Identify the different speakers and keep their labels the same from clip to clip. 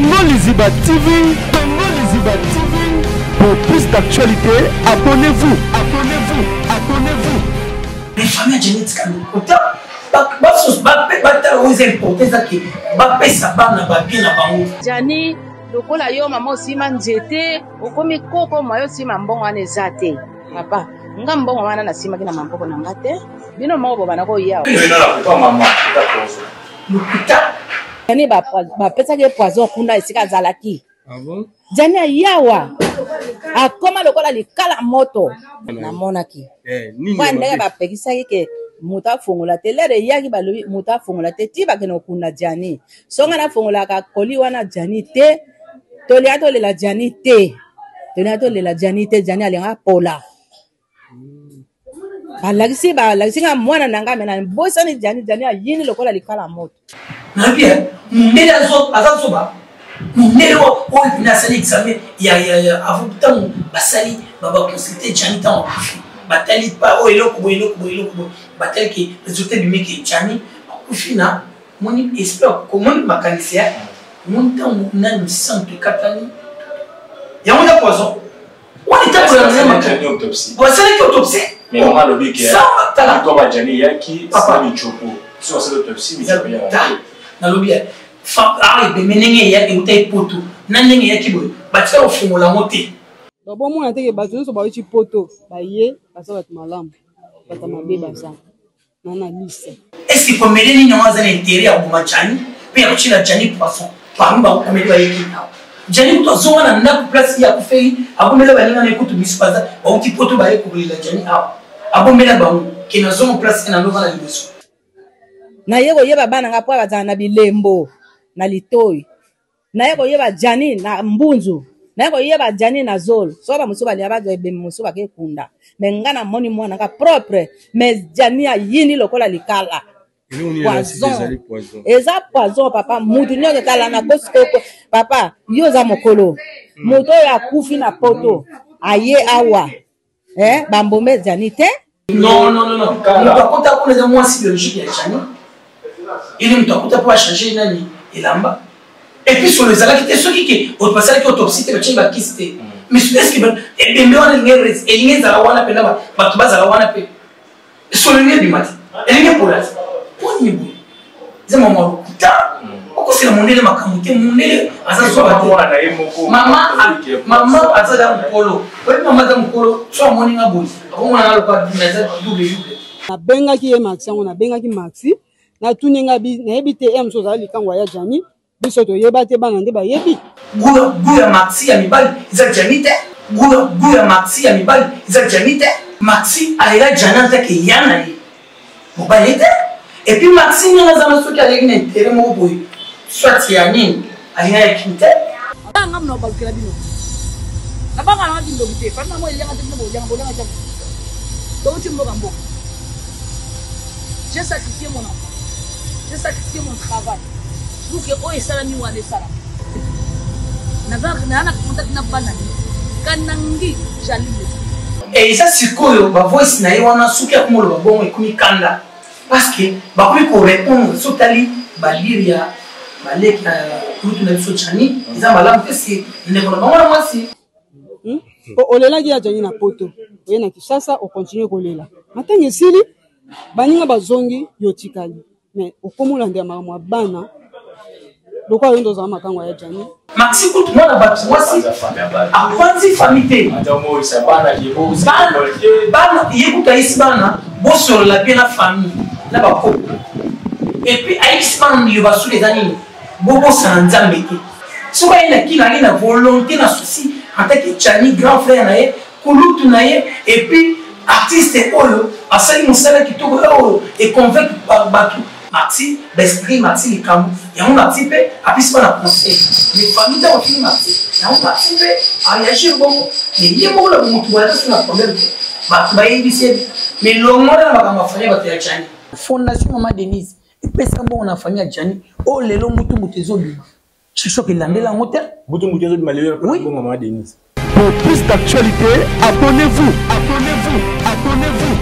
Speaker 1: Congo Liziba TV, Congo Liziba TV. Pour plus d'actualités, abonnez-vous, abonnez-vous, abonnez-vous.
Speaker 2: Mais famille Janet Kalokota, basusu batala oyo eza importe eza ke bapesa bana babie na bango.
Speaker 3: Jani lokola yo mama osima nzete okomi koko mwa yo osima mbongo wana eza te papa nga mbongo wana nasimaki na maboko na nga te bino moko bobanda koya
Speaker 2: lokuta
Speaker 3: jani bapesaki ye poison kuna esika azalaki ah jani ayawa akoma lokola likala moto namonaki eh, mwa ndenge bapekisaki ke moto afongola te lere eyaki balobi moto afongola te ti bakende kokunda jani songa nafongolaka koli wana jani te tolinga tolela jani te tolinga tolela jani te jani alinga pola balakisi balakisi nga mwana na ngai me nabosani jani jani ayini lokola likala moto
Speaker 2: nayebi eh, mundele aza zoba mundele oyo mpena asali examen ya avant ntango basali baconsulte jani ntango akufi batali pa oyo eloko boye eloko boye eloko boye batali ke résultat ebimi ke jani akufi na moni esprit komoni makanisi ya moni ntango nani santu ekatani yango nde poison wana etambola na
Speaker 4: autopsie
Speaker 2: basalaki autopsie
Speaker 4: mais mama alobi ke to bajani eyaki sa michopo so basali autopsie michopo ya
Speaker 2: nalobi ya ah, ebeme ndenge eyaki euta epoto na ndenge eyaki boye batika kofungola yango te
Speaker 5: bomona teke bato nyonso bauti poto baye baza bato malamu bato mabe baza nana lisa
Speaker 2: est ce que comédien nini yango aza na intérêt ya koboma jani mpe ya kotyela jani poisson parmi bango comédien bayeki awa jani kutu azonga na ndako place ye akufeli abombela baninga na ye kutu biso baza bauti poto baye kolela jani awa abombela bango ke nazonga place ye nalova na liboso
Speaker 3: naye koyeba bana nga mpo bazala na bilembo na litoi naye koyeba jani na mbunzu naye koyeba jani na zolo soki bamosusu balinga bazwa ebembe mosusu bake kunda me nga namoni mwana nga propre me jani ayini lokola likala poison eza poison papa mutu nyonso tala na kosikoko papa yo oza mokolo moto oyo akufi na poto aye awa eh, bambombe ezali te
Speaker 2: non non non non moto akota kuna eza mwasi biologique ya jani ili moto akota mpo achange nani elamba epuis solo ezalaki te soki ke oto basalaki autopsie te batiaki bakisi te mais est ce que ebembe wana elingi ezala wana mpena bato bazala wana mpe solo elingi ebima te elingi epola te mpo nini boye eza mama lokuta okosela mondele makambo te mondele aza zoba te mama aza da mokolo oyebi mama aza mokolo so amoni nga boye akomona nga lokola eza double double
Speaker 5: nabengaki ye maxi yango nabengaki maxi natuni nga nayebi te ye mosusu ozala likango ya jani biso toyeba te bana nde bayebi
Speaker 2: gu ya maxi ya mibali eza jani te gu ya maxi ya mibali eza jani te maxi alela jani antake ya na ye mobali te epuis maxi ndenge aza na soki aleki na intere moko boye soit ya nini alinga ya kini te
Speaker 6: nga mna balukela bino nabanga nanga kindoki te fami nango elianga te bino bolianga bolianga te touti mboka mboka j'ai sacrifié mon enfant j'ai sacrifié mon travail pour que oyo esalami wana esalama naza na contact na bana kanangi jalile
Speaker 2: eh, eza sikoyo bavoice na ye wana soki akomi oloba bongo ekomi kanda parce que bakomi korépondre so otali balire ya baleki ya kulutu na biso jani eza malamu te si ndeko na bango na mwasi
Speaker 5: hmm? olelaki ya jani na poto oye na kinshasa okontinue kolela matanga esili baninga bazongi yo otikali mais okomi olandela makambo ya bana lokola yo nde ozala makango ya jani
Speaker 2: maxi kutu mwana bato mwasi apanzi fami te bana ye kutu ayisi bana bosolola bien na famille na bakoko epuis ayebisi bana liloba suli eza nini bobosana nzambe te soki aye na kino aye na volonté na souci en tant que chani grand frère na ye kulutu na ye epuis artiste oyo asali mosala kitoko oyo econvaincre bato maxi baexplike maxi likambo yango maxi mpe apesi bana conseil mais famille ntango afini maxi yango maxi mpe areagir bongo mais ye moko na bomotu boye aza na problème te bato bayebisi ye mais longola na makambo ya famille bato ya jani fondation mama denise epesa mbongo na famille ya jani oyo lelo mbutu mbutu ezobima soki elandela yango te
Speaker 4: mbutu mbutu ezobima lelo mbongo mama denise
Speaker 1: Pour plus d'actualités, abonnez-vous, abonnez-vous, abonnez-vous.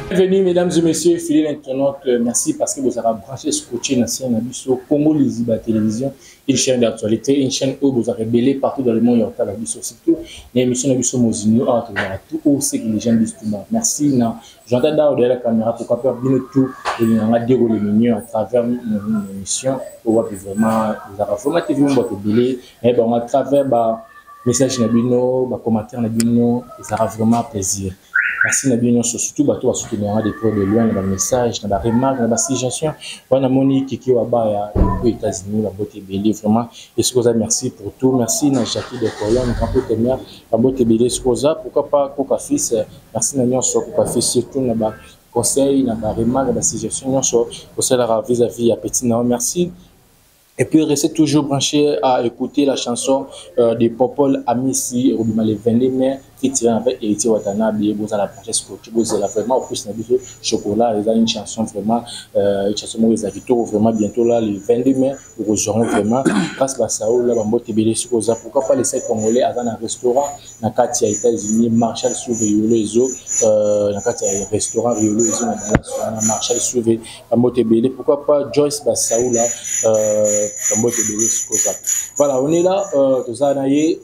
Speaker 4: Bienvenue mesdames et messieurs, fidèles internautes, merci parce que vous avez branché scotché na chaîne na biso Congo Liziba Télévision, une chaîne d'actualité, une chaîne où vous avez belé partout dans le monde ya biso surtout na émission na biso Mozinho awa tozala tout haut ce que les gens disent tout bas. Merci na Jonathan Dao derrière la caméra pourquoi pas bino tout elinganga Diego le mignon à travers mon émission oyo wapi vraiment ezalaka vraiment TV mbote ebele na bango à travers ba message na bino ba commentaire na bino ezalaka vraiment plaisir. Merci na bino nyonso surtout bato basouteniranga de près de loin na bamessage na baremarque na basuggestion wana namoni Kiki Wabaya depuis États-Unis babote ebele vraiment esika oza merci pour tout. Merci na Jackie de Colonne grand peu mère babote ebele esika oza pourquoi pas Koka Fils merci na nyonso Koka Fils surtout na ba conseil na baremarque na basuggestion nyonso osalaka vis-à-vis ya petit na yo merci. Et puis restez toujours branchés à écouter la chanson de Popol Amisi Robima le 22 mai featuring avec Héritier Watanabe. Vous allez la brancher scotch, vous allez vraiment au plus chocolat, il y a une chanson vraiment une chanson Maurice Victor vraiment bientôt là le 22 mai nous rejoindrons vraiment grâce à Saoul là bambote belé sukoza pourquoi pas les 7 Congolais à un restaurant na kati ya États-Unis Marshall Souve Yolo Ezo na kati ya restaurant Yolo Ezo na Dallas na Marshall Souve bambote belé pourquoi pas Joyce Basaoula bambote belé sukoza. Voilà, on est là toza na ye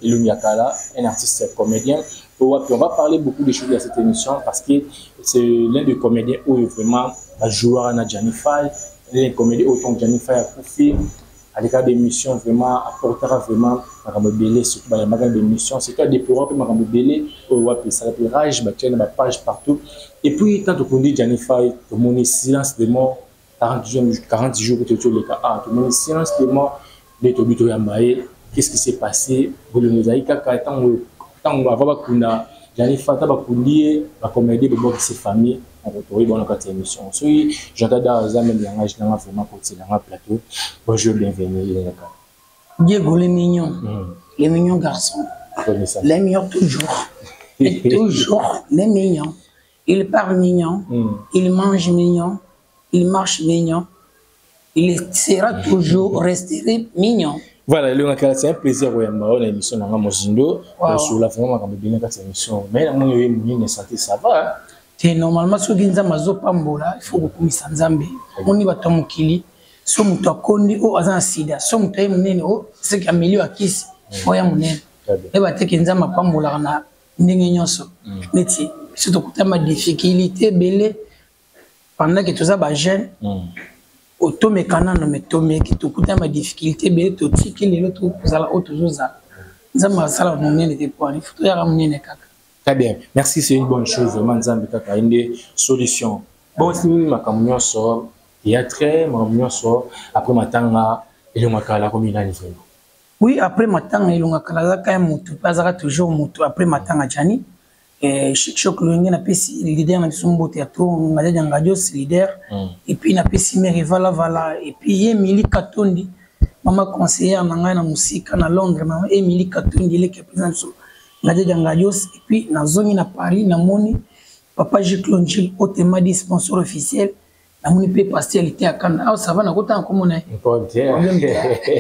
Speaker 4: Elongi Yakala, un artiste comédien. On va parler beaucoup de choses dans cette émission parce que c'est l'un des comédiens où vraiment a joué na Gianni Faye, l'un des comédiens autant Gianni Faye a fait avec des missions vraiment apportera vraiment makambo ebele surtout ba yambaka des missions surtout à déplorer pe makambo ebele oyo wapi esala pe rage ba tia na ba page partout. Et puis tant tokundi Gianni Faye tomoni silence de mort 40 jours, 40 jours que tu le cas ah tomoni silence de mort de tobi to yamba ye qu'est-ce qui s'est passé bolongo ezali kaka tango tango avant bakunda Gianni Faye ta bakundi ye ba comédie bobokisi ses familles on retrouve dans notre émission. Soki j'entends dans les âmes langage dans vraiment pour tirer un plateau. Bonjour, bienvenue Eleka.
Speaker 2: Diego le mignon, le mignon garçon. Les meilleurs toujours. Et toujours les mignons. Il parle mignon, il mange mignon, il marche mignon. Il sera toujours resté mignon.
Speaker 4: Voilà, le gars, c'est un plaisir ouais, on a émission dans Mozindo. Sur la vraiment quand bien quand émission. Mais on a eu une santé ça va. Hein?
Speaker 2: Te normalement soki nzambe azopambola, il faut kokumisa nzambe. Omoni bato ya mokili, so moto akondi oyo aza na sida, so moto aye monene oyo seki ameli oyo akisi, oyo ya monene. Yeba te ke nzambe apambolaka na ndenge nyonso. Neti biso tokutama difficulté ebele pendant que toza ba jeune, otomeka nano me tomeki tokutama difficulté ebele totiki lelo tokozala oyo tozozala. Nzambe asala monene te po ani, faut toyaka monene kaka.
Speaker 4: Très bien, merci, c'est une bonne chose, vraiment, Nzambe kaka une solution. Bon, si makambo nyonso, théâtre, makambo nyonso, après matanga, elonga kala komi nani vraiment?
Speaker 2: Oui, après matanga, elonga kala, azaka ya motu, pe azaka toujours motu, après matanga Gianni, Chic Choc Loenge na pesi leader na biso mbote ya to, Ngadia Ngadios leader, et puis na pesi Mère Vala Vala, et puis ye Emily Katondi, mama conseillère na ngai na musika na Londres, mama Emily Katondi, leki ya président biso Ngadia Ngadios, et puis na zongi na Paris, na moni papa Gilles Longil, autrement dit sponsor officiel, na moni pe pasteur était à Kanda. Ah, ça va, na kota nkomo na ye.
Speaker 4: Problème te.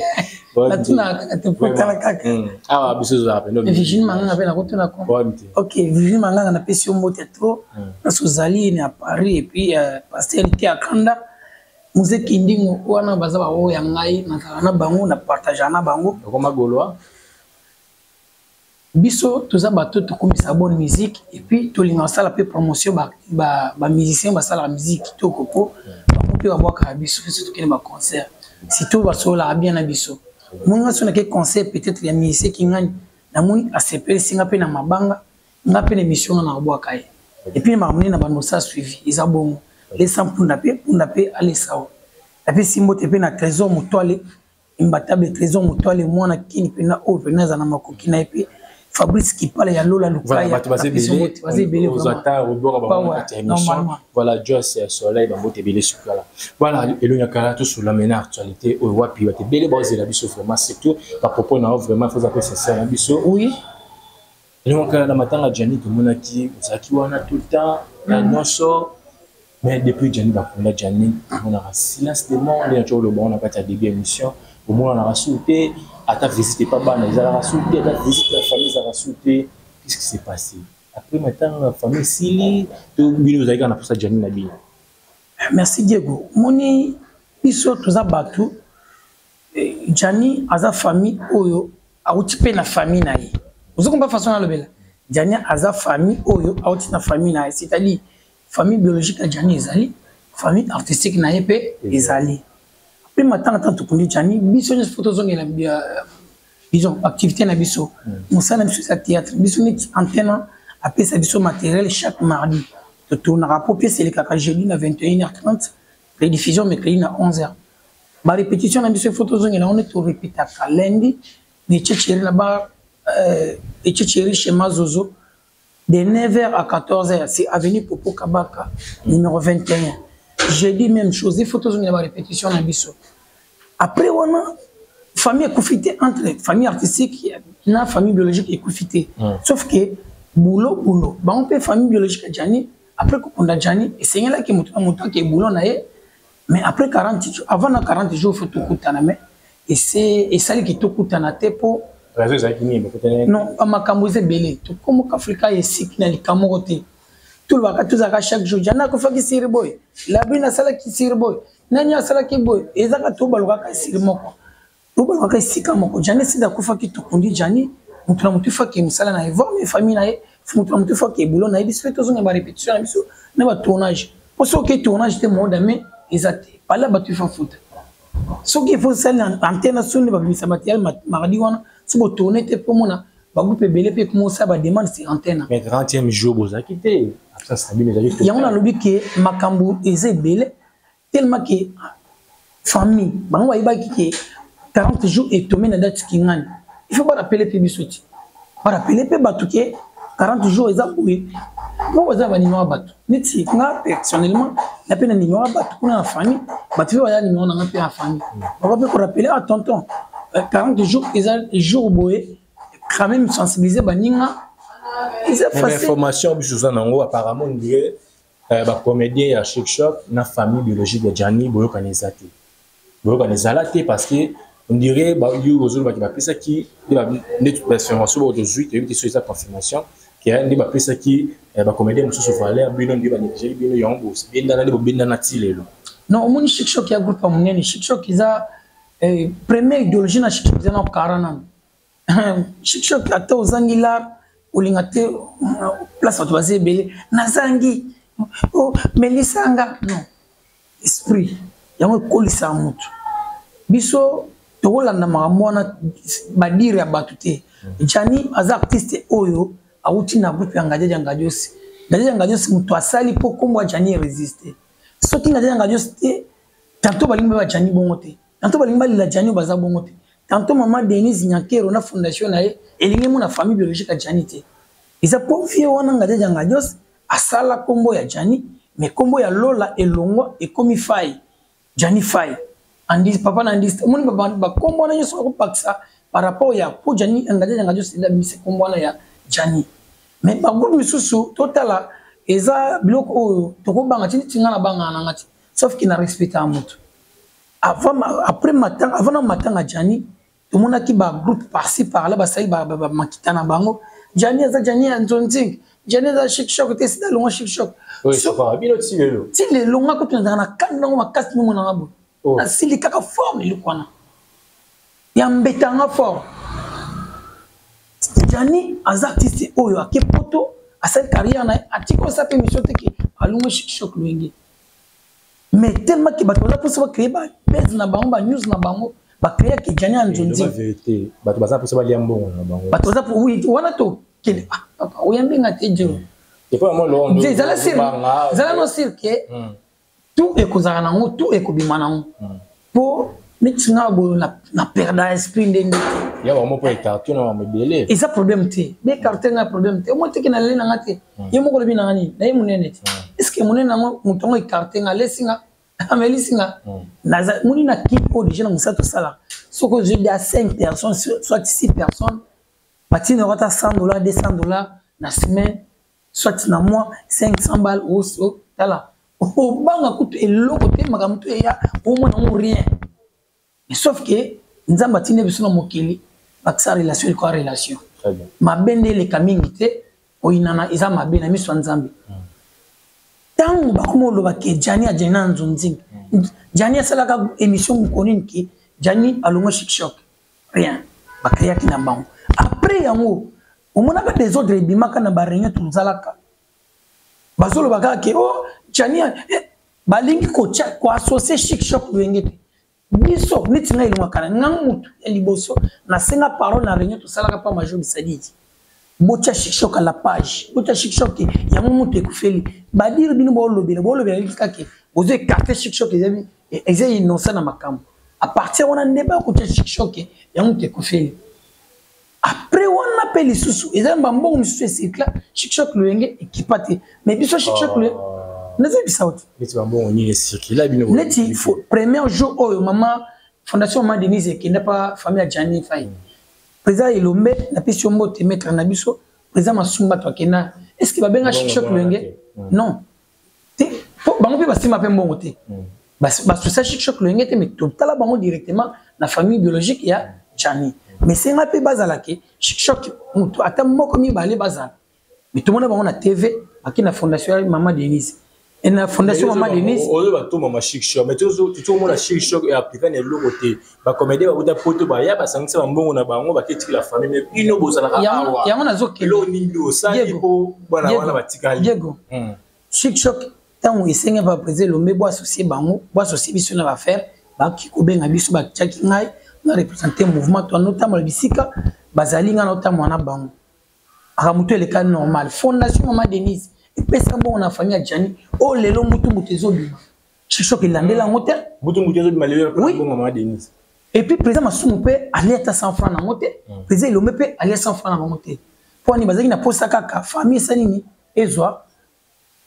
Speaker 2: Na tuna kaka te, po tala kaka.
Speaker 4: Ah, biso zo apelo.
Speaker 2: Virginie Manganga pe na kota na ko.
Speaker 4: Problème te.
Speaker 2: OK, Virginie Manganga na pesi yo mbote trop. Na sozali na Paris et puis pasteur était à Kanda. Muze Kindingo wana baza ba oyo ya ngai, na zala na bango, na partager na bango.
Speaker 4: Okoma Gaulois.
Speaker 2: Biso toza bato tokomisa bonne musique et puis tolinga kosala pe promotion ba musicien basalaka musique kitoko po bango mpe babwakaka biso biso tokende ba concert surtout basololaka bien na biso. Moni nga so nake concert peut-être ya musicien kingani namoni asepelisi nga mpe na mabanga nga mpe na émission nga na kobwaka ye et puis makambo nini na bando osala suivi eza bongo lesa mpunda mpe mpunda mpe alesa o napesi mbote mpe na Trésor Motwale imbatable Trésor Motwale mwana kini mpe na oyo mpe naza na makoki na ye mpe Fabrice Kipala ya Lola Lukaya.
Speaker 4: Voilà, bato baza
Speaker 2: Napesi
Speaker 4: ebele,
Speaker 2: mbote, baza ebele
Speaker 4: aux
Speaker 2: vraiment.
Speaker 4: attaques, au bord, ba
Speaker 2: Power,
Speaker 4: mona kati ya émission.
Speaker 2: normalement.
Speaker 4: Voilà, Joyce ya Soleil, ba mbote ebele sur là. Voilà, elongi ya kala, tout sur la mena actualité, oyo wapi, bato ebele bazela biso vraiment, surtout, ba propos na yo vraiment, faut appeler sincère na biso.
Speaker 2: Oui.
Speaker 4: Elongi ya kala na matanga Gianni, tomonaki, ozalaki wana tout le temps, na nyonso. Mais depuis Gianni bakunda Gianni, tomonaka silence de mort, nde na tshoko loba wana kati ya début ya émission. Omonaka sûreté, ata visite pa bana, ezalaka sûreté, ata visite ya famille, ezalaka sûreté. Qu'est-ce qui s'est passé? Après matanga famille esili to bino ozalaki kaka na mposa Gianni na bino?
Speaker 2: Merci Diego. Moni biso toza bato eh, Gianni aza famille oyo awuti mpe na famille na ye. Ozo comprendre façon nalobela? Gianni aza famille oyo awuti na famille na ye, c'est-à-dire famille biologique ya Gianni ezali, famille artistique na ye mpe ezali. Mpe matanga ntango tokundi Gianni, biso nyonso fo tozongela disons activité na biso mosala na biso eza théâtre. Biso neti antenne apesa biso matériel chaque mardi, totournaka mpo pièce elekaka jeudi na 21h30, rediffusion mercredi na 11h. Barépétition na biso efo tozongela yango nde torépétaka lundi na Echecheri na bar Echecheri chez Mazozo de 9h à 14h, c'est avenue Popo Kabaka numéro 21. Jeudi même chose, il faut tozongela barépétition na biso. Après wana famille ekufi te, entre famille artistique na famille biologique ekufi te. Sauf que boulot boulot bango mpe famille biologique ya Gianni, après kokunda Gianni, esengelaki moto na moto ake boulot na ye. Mais après 40 jours, avant na 40 jours, faut tokutana, mais ese esaliki tokutana te mpo
Speaker 4: raison ezalaki nini bokutani?
Speaker 2: Non, bamakambo eza ebele. Tokomoka Afrika esiki na likambo moko te. Tolobaka, tozalaka chaque jour Gianni akufaki siri boye, Labine asalaki siri boye, nani asalaki boye, ezaka tobalukaka esili moko, tobalukaka esika moko. Gianni esili akufaki, tokundi Gianni, moto na moto ifaki mosala na ye, voir mes famille na ye, moto na moto ifaki eboulot na ye. Biso mpe tozonga barépétition na biso na batournage, mpo soki oke tournage te, modame eza te, pala bato ifa futa. Soki ifo osali na antenne soni, babimisa matériel mardi wana, so botourne te, mpo mona bagroupe ebele mpe ekoma osala bademande sur antenne.
Speaker 4: Mais 30e jour bozalaki te, absence na bino ezalaki.
Speaker 2: Yango nalobi ke makambo eza ebele tellement ke famille bango bayebaki ke 40 jours etombe na date kingani, il faut barapele mpe biso ti barapele mpe bato ke 40 jours eza boye, mpo baza banimero ya bato. Neti nga personnellement na mpe na nimero ya bato kuna na famille, bato mpe baza nimero na nga mpe na famille, bako mpe korapele: ah tonton, 40 jours eza jour boye. Quand même sensibiliser baninga eza
Speaker 4: facile. Information biso oza nango, apparemment on dirait bacomédien ya Chic Choc na famille biologique ya Gianni boyokani eza te, boyokani ezala te, parce que on dirait yo ozolobaki bapesaki nde bainformation oyo tozwi, toyebi te so eza confirmation ke nde bapesaki bacomédien mosusu valeur, bino nde banégligeki bino, yango bobendana nde bobendana ti lelo.
Speaker 2: Non, omoni Chic Choc ya groupe ya monene. Chic Choc eza première idéologie na Chic Choc eza na kara nano. Chic Choc, ata ozangi lar, olinga te place bato baza ebele, nazangi melisanga, non, esprit yango ekolisaka motu. Biso tokolanda makambo wana badire ya bato te. Gianni aza artiste oyo awuti na groupe ya Ngadiadia Ngadiosi. Ngadiadia Ngadiosi moto asali mpo nkombo ya Gianni resiste. Soki Ngadiadia Ngadiosi te, tanto balingi ba Gianni bongo te, tanto balingi balela Gianni oyo baza bongo te, tanto mama Denise Nyankero na fondation na ye elingi mona famille biologique ya Gianni te. Eza po vie wana Ngadiadia Ngadiosi asala nkombo ya Gianni, mais nkombo ya Lola elongwa, ekomi Fai, Gianni Fai andis papa na andis. Omoni bakombo wana nyonso bakopakisa par rapport ya po Gianni Ngadiadia Ngadiosi nde abimisi nkombo wana ya Gianni. Mais bagroupe misusu totala eza biloko oyo tokobanga ti neti nga na bangaka na nga ti, sauf ke na respectaka moto. Avant, après matanga, avant na matanga Gianni, tomonaki bagroupe par-ci par-là basali bamakita na bango. Gianni aza Gianni ya nzonzing, Gianni aza Chic Choc te, sida alongwa Chic Choc.
Speaker 4: Bino ti lelo?
Speaker 2: Ti lelo nga kutu nazalaka na kanda nango makasi. Nomonanga boye, nasili kaka forme eloko wana ya mbetanga fort. Gianni aza artiste oyo ake poto, asali carrière na ye, atiki osala mpe mission te ke alongwe Chic Choc loyenge. Mais tellement ke bato baza mposa bacreye babase na bango, banews na bango, bacreya ke Gianni ya nzonzi.
Speaker 4: Vérité, bato baza mposa balia mbongo na bango.
Speaker 2: Bato baza, oui, wana tokende. Ah papa, oyambi nga te jo. Ezala sir, ezala no sir ke tout ekozala nango, tout ekobima nango, mpo neti nga boye na perda esprit ndenge te.
Speaker 4: Ya bango mpo écarte na bango ebele.
Speaker 2: Eza problème te, baécarte nga problème te. Omoi teke naleli na nga te, ye moko olobi na nga nini na ye monene te. Est ce que monene yango moto yango écarte nga, alesi nga, amelisi nga? Moni na kip oyo déjà na mosala tosala, soki ozwi da 5 personnes soit 6 personnes, batindi yango ata 100 dollar, 200 dollar na semaine soit na mois 500 balles, oso tala obanga kutu eloko te, makambo to eya omona yango rien. Mais sauf que Nzambe atindi biso na mokili bakisa relation, elikoya relation mabe nde eleka mingi te. Koyinana eza mabe na miso ya Nzambe. Ntango bakoma oloba ke Gianni ajani na nzonzingi, Gianni asalaka émission mokolo nini ke Gianni alongwe Chic Choc? Rien. Bakreaki na bango. Après yango omonaka desordre ebimaka na bareunion tozalaka, bazoloba kaka ke oh Gianni eh, balingi kotia koassocie Chic Choc loyenge te. Biso neti ngai elongaka na ngai mutu ya liboso nasenga parole na réunion tosalaka pa major bisadidi, botya Chic Choc à la page, botya Chic Choc yango mutu ekufeli badire bino bolobela bolobela liki kaka bozo écarte Chic Choc, eza innocent na makambo. À partir wana nde bakotya Chic Choc yango mutu ekufeli. Après wana mpe lisusu eza bambongo misusu esikla Chic Choc loyenge ekipa te, mais biso Chic Choc loyenge nazoyebisa yo te.
Speaker 4: Neti bambongo nini esirkila bino?
Speaker 2: Neti premier jour oyo mama fondation mama Denise ekenda pa famille ya Gianni Fai, président Elombe napesi yo mbote, maître na biso président Masumba, to akenda, est ce que babenga Chic Choc loyenge? Non te, po bango mpe basimba mpe mbongo te, basusa Chic Choc loyenge te, mais totala bango directement na famille biologique ya Gianni. Mais senga mpe bazala ke Chic Choc moto ata moko mibale bazala, mais tomona bango na TV baki na fondation ya mama Denise e na fondation mama Denise.
Speaker 4: Oyo batoma Chic Choc, mais tozomona Chic Choc eaplika na eloko te. Bacomédien bakuta poto baya basangisa bambongo na bango baketikela famille, mais bino bozalaka awa.
Speaker 2: Yango nazokende.
Speaker 4: Eloko nini osali mpo bana wana batikali?
Speaker 2: Diego, Chic Choc ntango esenge ba président Elombe bo associe bango, bo associe biso na baaffaire, baki kobenga biso, batiaki ngai na représente mouvement to notambola bisika bazali, ngai naotambola na bango. Makambo to eleka normal. Fondation mama Denise epesa mbongo na famille ya Gianni oyo lelo mbutu mbutu ezobima, Chic Choc elandela yango te.
Speaker 4: Mbutu mbutu ezobima lelo mbongo mama Denise.
Speaker 2: Et puis président Masumu mpe alia ata 100 francs nango te, président Elombe mpe alia 100 francs na bango te. Mpo ani bazalaki na posa kaka famille esa nini ezwa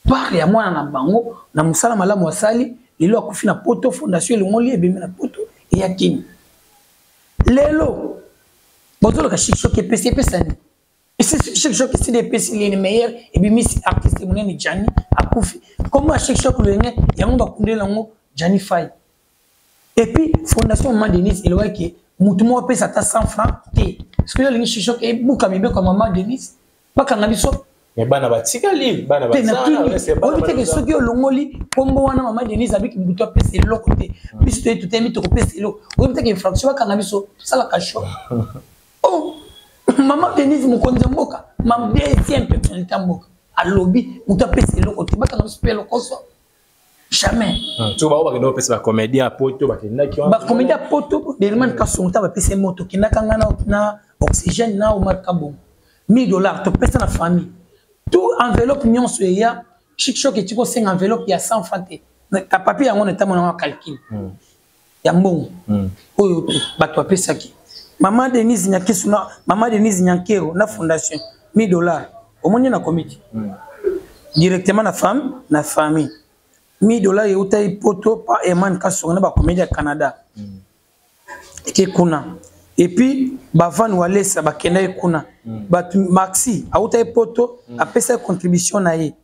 Speaker 2: part ya mwana na bango na mosala malamu asali. Lelo akufi na poto, fondation elongoli ebemi na poto eya kini. Lelo bozoloka Chic Choc epesi, epesani Chic Choc esili, epesi lene meilleur, ebimisi artiste monene Gianni akufi. Kombo ya Chic Choc loyenge yango bakundeli yango Gianni Fai. Et puis fondation mama Denise elobaki ke motu moko apesa ata 100 francs te. Soki olingi Chic Choc ebuka mibeko ya mama Denise, bakanga biso.
Speaker 4: Mais bana batikali, bana
Speaker 2: oyebi te ke soki olongoli nkombo wana mama Denise abiki motu apesa eloko te, biso toye totemi tokopesa eloko, oyebi te ke infraction, bakanga biso, tosalaka choix. Oh, mama Denise mokonzi ya mboka, ma deuxième personnalité ya mboka, alobi motu apesa eloko te, bakanga biso mpe lokoso, jamais.
Speaker 4: So bango bakenda kopesa bacomédien ya poto bakendaki.
Speaker 2: Bacomédien ya poto, Berman Kasongo ta bapesa ye moto, okendaka nga na oxygène na Omar Kabongo, 1000 $ topesa na famille. Tout enveloppe nyonso eya, Chic Choc eti kosenga enveloppe ya 100 franc te. Ka papier yango na ntango nango calcul ya mbongo oyo bato bapesaki mama Denise Nyakisu na mama Denise Nyankero na fondation, 1000 $ omoni na komiti directement na femme na famille. 1000 $ eutaki poto pa Eman Kasongo na bacomédie ya Canada, eke kuna. Et puis bavan Walesa bakendaki kuna, bato Maxi autaki poto, apesaki contribution na ye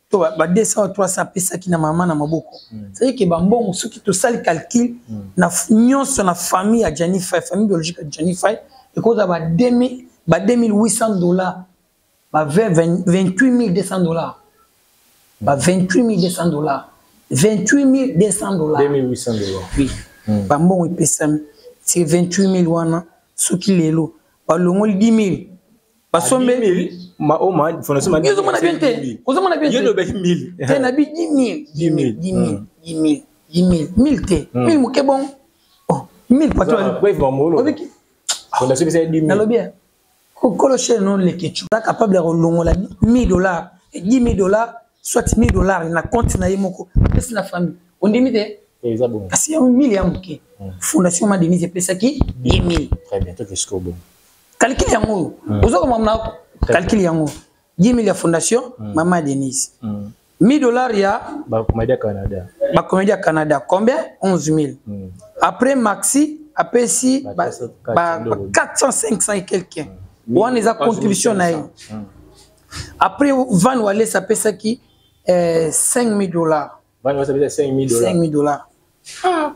Speaker 2: to ba 200 ou 300 apesaki na mama na maboko. C'est que bambongo soki tosali calcul na nyonso na famille ya Gianni Fay, famille biologique ya Gianni Fay, ekozala ba 2000, ba 2800 $, ba 28 200 $, ba 28 200 $, 28 200 $.
Speaker 4: 2800 $.
Speaker 2: Oui, bambongo epesami c'est 28 000 wana. Soki lelo balongoli 10 000 basombe, ozomona bien te, ozomona bien te. Na bi 10 000, 10 000, 10 000, 10 000, 10 000, 1000 te, 1000 moke bongo, oh 1000 pato obiki. Nalobi kolo chaîne non lekechu aza capable ya kolongola 1000 $, 10 000 $, soit 1000 $ na compte na ye moko apesi na famille, ondimi te? Kasi ya 1000 ya moke, fondation ma Denise epesaki 10 000. Calcul yango oyo ozokoma na calcul yango: 10 000 ya fondation mama Denise, 1000 $ ya
Speaker 4: bacomédie Canada.
Speaker 2: Bacomédie ya Canada, combien? 11 000. Après Maxi apesi ba 400, 500 et quelqu'un, wana eza contribution na ye. Après Van Wales apesaki 5 000 $.
Speaker 4: Van Wales apesaki 5 000 $.
Speaker 2: 5 000 $. Ah.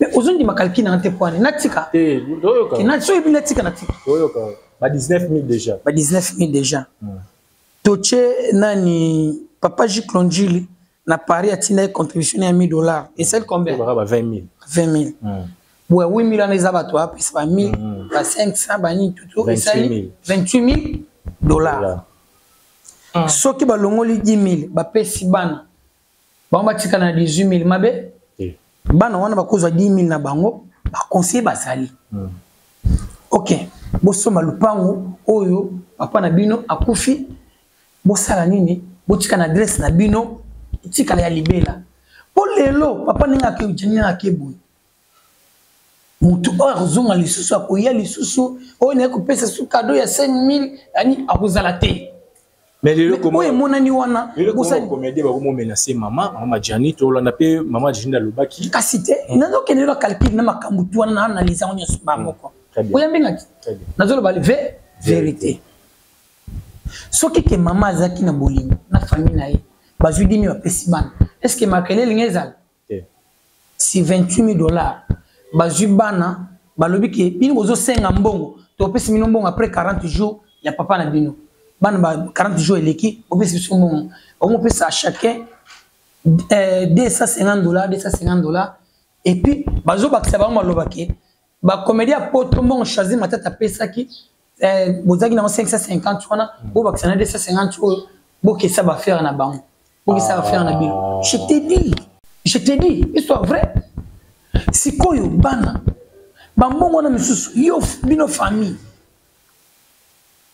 Speaker 2: Mais ozondima calcul na te, poane natika so oyebi natika, natika.
Speaker 4: Toyoka. Ba 19 000 déjà.
Speaker 2: Ba 19 000 déjà. Totie nani papa Jiclonjili na Paris atindaki contribution ya 1000 dollars. Esali combien?
Speaker 4: Ba 20 000.
Speaker 2: 20 000. Ouais, 8 000 wana eza bato bapesa ba 1000, ba 500, ba nini tutu esali 28 000 dollars. Soki balongoli 10 000 bapesi bana bango batikala na 18 000 mabe bana wana bakozwa 10 000 na bango baconseiller bazali. Ok, bosomba lupango oyo papa na bino akufi, bosala nini, botika na adresse na bino etikala ya libela. Po lelo papa ndenge ake ndenge ake boye, motu oyo akozonga lisusu akoya lisusu oyo naye kopesa su cadeau ya 5000 ani akozala te.
Speaker 4: Mais lelo
Speaker 2: oyo emonani wana
Speaker 4: comédien bakomomenace mama mama Gianni, tolanda mpe mama Gianni alobaki
Speaker 2: kasi te. Nazokende lelo calcul na makambo tu wana na analyse yango nyonso ba moko. Oyambingaki nazoloba vérité. Soki ke mama azalaki na bolingo na famille na ye, bazwi dimi bapesi bana, est ce que makelele elingi ezala? Si 28 000 dollars bazwi bana, balobi ke bino bozosenga mbongo, topesi bino mbongo après 40 jours ya papa na bino. Bana ba 40 jours eleki, bopesi biso mbongo. Omopesa à chacun 250 dollars, 250 dollars, et puis bazobakisa bango maloba ke bacomédie ya poto mbongo Chazi Matata apesaki, bozalaki nango 550 wana, bobakisa na 250 oyo, bokesa baaffaire na bango, bokesa affaire na bino. Je te dis, je te dis histoire vraie. Sikoyo bana bambongo wana misusu yo bino famille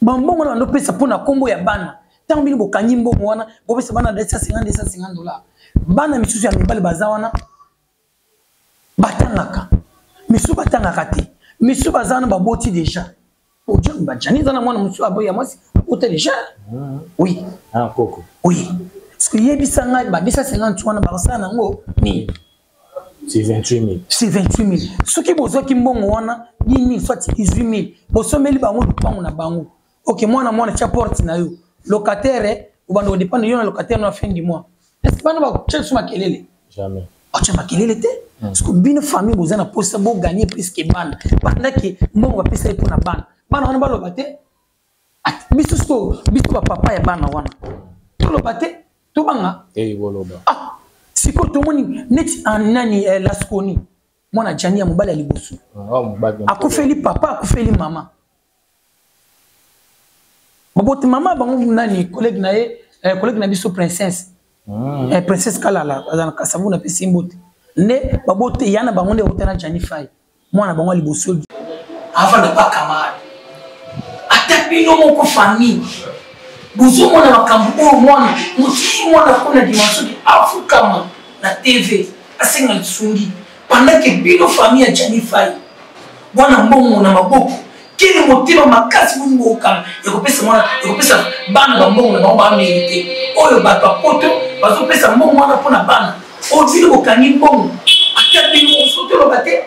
Speaker 2: bambongo wana bandopesa mpona nkombo ya bana. Ntango bino bokangi mbongo wana, bopesa bana 250 250 dollars, bana misusu ya mibali baza wana batangaka, misusu batangaka te, misusu baza wana baboti déjà. Bajani eza na mwana mosusu aboyi ya mwasi abota déjà. Oui.
Speaker 4: Ah, koko.
Speaker 2: Oui, parce que yebisa ngai, ba 250 wana bakosala nango nini?
Speaker 4: C'est 28 000.
Speaker 2: C'est 28 000. Soki bozwaki mbongo wana 10 000 soit 18 000, bosomeli bango lupango na bango. Ok, mwana mwana tia porte na yo locataire, obanda kodépendre yo na locataire na fin du mois. Est ce que bana bakotia lisusu makelele?
Speaker 4: Jamais.
Speaker 2: Batia makelele te. Parce que bino famille boza na posa boganye plus que bana. Bandaki mbongo bapesa ye mpona bana, bana wana baloba te. Biso sikoyo, biso bapapa ya bana wana toloba te, tobanga. Ah, sikoyo tomoni neti nani, Lasconi, mwana Jani ya mobali ya liboso, akufeli papa, akufeli mama, baboti mama bango nani, collègue na ye, collègue na biso Princesse, Princesse Kalala aza na Kasavu, na pesi mbote. Nde babote ya na bango nde babota na Jani Fai, mwana bango ya liboso avanda pa camarade. Ata bino moko famille bozomona makambo oyo, mwana motii mwana kuna dimension ke afukama na TV asenga lisungi, pendant ke bino famille ya Jani Fai bwana mbongo na maboko, kele motema makasi boni bokanga ya kopesa mwana, ya kopesa bana bambongo na bango bamérite. Oyo bato ya poto bazopesa mbongo wana mpona bana oyo, bino bokangi mbongo. Ata bino mosusu toloba te,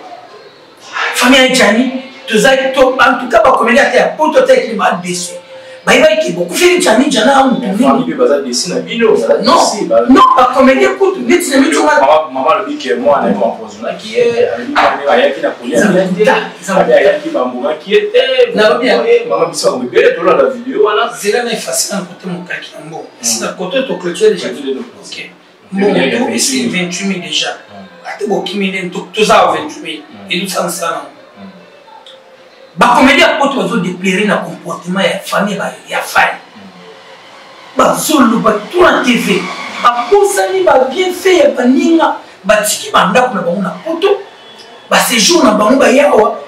Speaker 2: famille ya Jani tozali to, en tout cas bacomédie ata ya poto ata ekili badesu, bayebaki ke bokufeli Jani jana ya motu. Non non, bacomédie kutu neti na mitonga.
Speaker 4: Mama alobi ke mwana ye empoisonnaki ye, alobi mwana ayaki na kolia te, ayaki bambomaki ye te. Mama biso yango ebele tolanda video wana.
Speaker 2: Zela na efase na kote mokaki na mbongo esi na kote to clôture déjà. Ok, mbongo to esi 28 000 déjà, ate bokimi nde toza 28 000 edusala mosala nango. Bacomédie ya poto bazodéplaire na comportement ya famille ya Fai, bazoloba to na TV, babosani babienfait ya baninga, batiki bandako na bango na poto, baséjour na bango, bayawa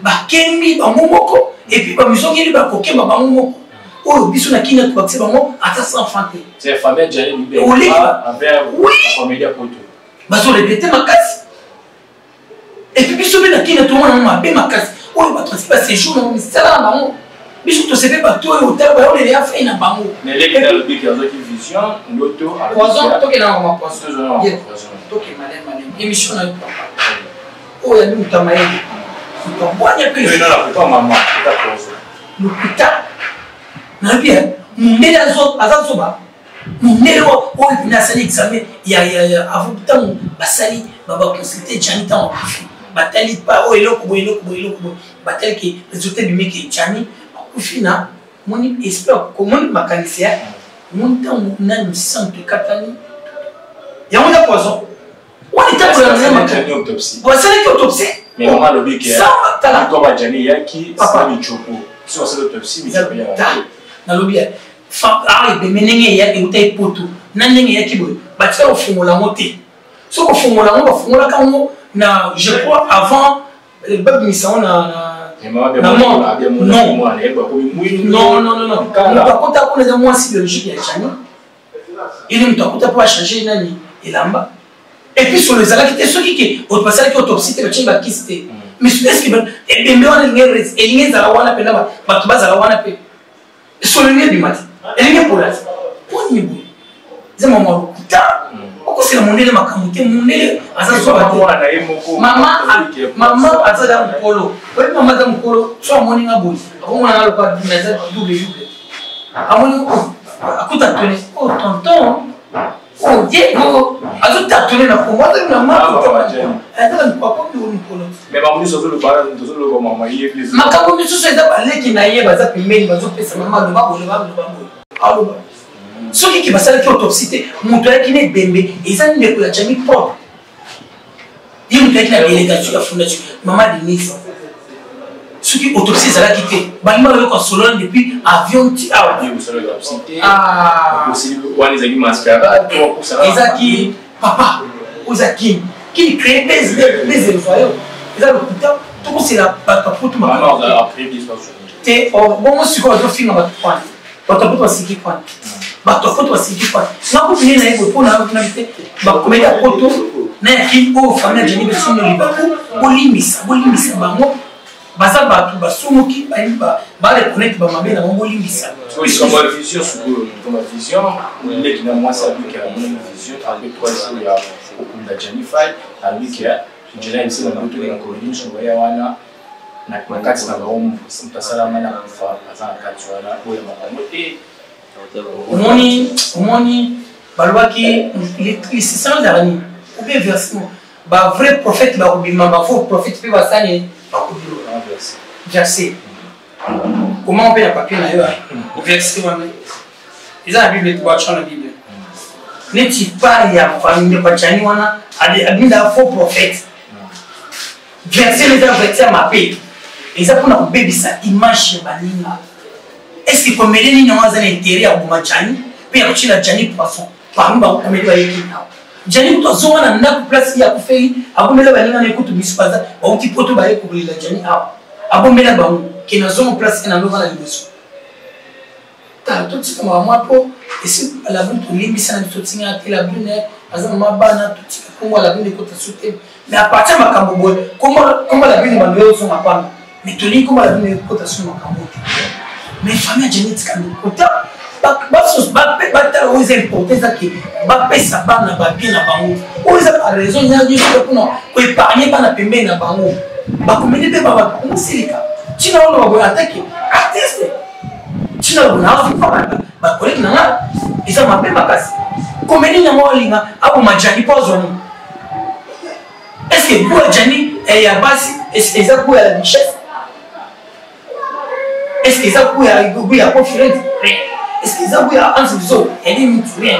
Speaker 2: bakembi bango moko, et puis bamisongeli bakokemba bango moko. Oyo biso na kina tobakisi bango ata 100 franc te. Bazorépéter makasi, et puis biso mpe na kina tomona ngo mabe makasi. Oyo bato basi baséjour na misala na bango, biso tosepe bato oyo otala bayolela ya fai na bango. Poison, tokenda na mapoison, toke maleme maleme. Émission na yo papa oyo yali moto ya mayele, moto abwanya mpe lokuta. Nayebi mondele aza zoba, mondele oyo mpena asali examen ya avant. Ntango basali baconsulte Jani ntango akufi, batali pa oyo eloko boye, eloko boye, eloko boye, batali ke résultat ebimi ke Jani. Akufi na moni esprit, komoni makanisi ya moni ntango nani santu ekatani yango eza poison wana etambola na
Speaker 4: makanisi.
Speaker 2: Basalaki autopsie.
Speaker 4: Mais maman alobi ke toi ba Gianni yaki sa michopo. So basali autopsie, michopo ya.
Speaker 2: Nalobi ya ah ebeme ndenge eyaki euta epoto na ndenge eyaki boye, batika kofungola yango te. Soki kofungola yango, bafungolaka yango na, je crois, avant babimisa yango na mort. Non, non, non, non, moto akota kuna eza mwasi biologique ya Gianni. Ili moto akota mpo achange nani elamba, et puis solo ezalaki te. Soki ke oto basalaki autopsie te, batie bakisi te, mais est ce que ebembe wana elingi ezala wana mpena, bato bazala wana mpe solo elingi ebima te, elingi epola te? Mpo nini boye? Eza mama lokuta, okosela mondele makambo te. Mondele aza zoba te. Mama aza mokolo, oyebi, mama aza mokolo. So amoni nga boye, akomona nga lokola naza double double. Amoni akuta tone, oh tonton, oh Diego, azotatone na kongo, azali na makomi mikolo. Makambo misusu eza baleki na ye baza pembeni, bazopesa mama, aloba boye, aloba boye, aloba. Soki ke basalaki autopsie te, moto ayaki na ebembe eza ndeko ya Jami propre. Ye moto ayaki na délégation ya fondation mama Denise. Soki autopsie ezalaki te, balingi bayoka solo depuis avion ti awa. Ezaki papa oza kini kini créé bezelva yo, eza lokuta. Tokosela bato baputu te. Bongo sikoyo azofinga bato kwana, bato apoto basiki kwana, bato apoto basiki kwana. Nakobine na ye boye mpona nabi te. Bakomedi ya poto na ya kini oyo, famille ya Jeni Besono libaku, bolimbisa, bolimbisa bango. Baza bato basumuki, bareconnaitre bamabe na bango, bolimbisa.
Speaker 4: Vision sikoyo, vision leki na mwasi abiki, amoni vision après 3 jours ya kokunda Jani Fai. Alobi ke Jani ayebisi bango toke na koloni nyonso baya wana na kati na bango, moto asalama na kufa aza na kati wana oyo makambo te.
Speaker 2: Omoni, omoni, balobaki lisisano ezalaka nini ou bien versement, bavrai prophète bakobima, bafaux prophète mpe basani bakobima. Verset comment mpe na papier na yo, verset wana eza na Bible, tobatya na Bible neti part ya famille bajani wana abinda faux prophète. Verset eza verset ya mabe, eza mpona kobebisa image ya baninga. Est ce que comédien nini yango aza na intérêt ya koboma Jani mpe ya kotiela Jani poisson parmi bacomédien bayeki awa? Jani kutu azonga na ndako place ye akufeli, abombela baninga na ye kutu misu baza bauti poto, baye kokolela Jani awa, abombela bango ke nazonga place ye nalova na liboso. Tala, totika makamwa mpo esi Labrune tolimbisa na biso, totinga te. Labrune aza mama bana, totika kombo ya Labrune ekota su te. Mais à partir ya makambo boye, kombo Labrune bando ye ozonga pamba, mais tolingi kombo Labrune ekota su makambo te. Mais famille ya Jani etika lokota batala oyo eza important, eza ke bapesa bana babie na bango. Oyo eza baraison nyonso mpona koépargne bana pembeni na bango. Bakomeli mpe bakomosilika ntina wana baboye atake artiste, ntina bonafufa bakoleki na nga, eza mabe makasi. Komeli yango alinga aboma Jani mpo azwa nini? Est ce que goût ya Jani ya basi eza goût ya richesse? Est ce que eza goût ya conférence? Rien. Est ce que eza goût ya anse biso yali mutu? Rien.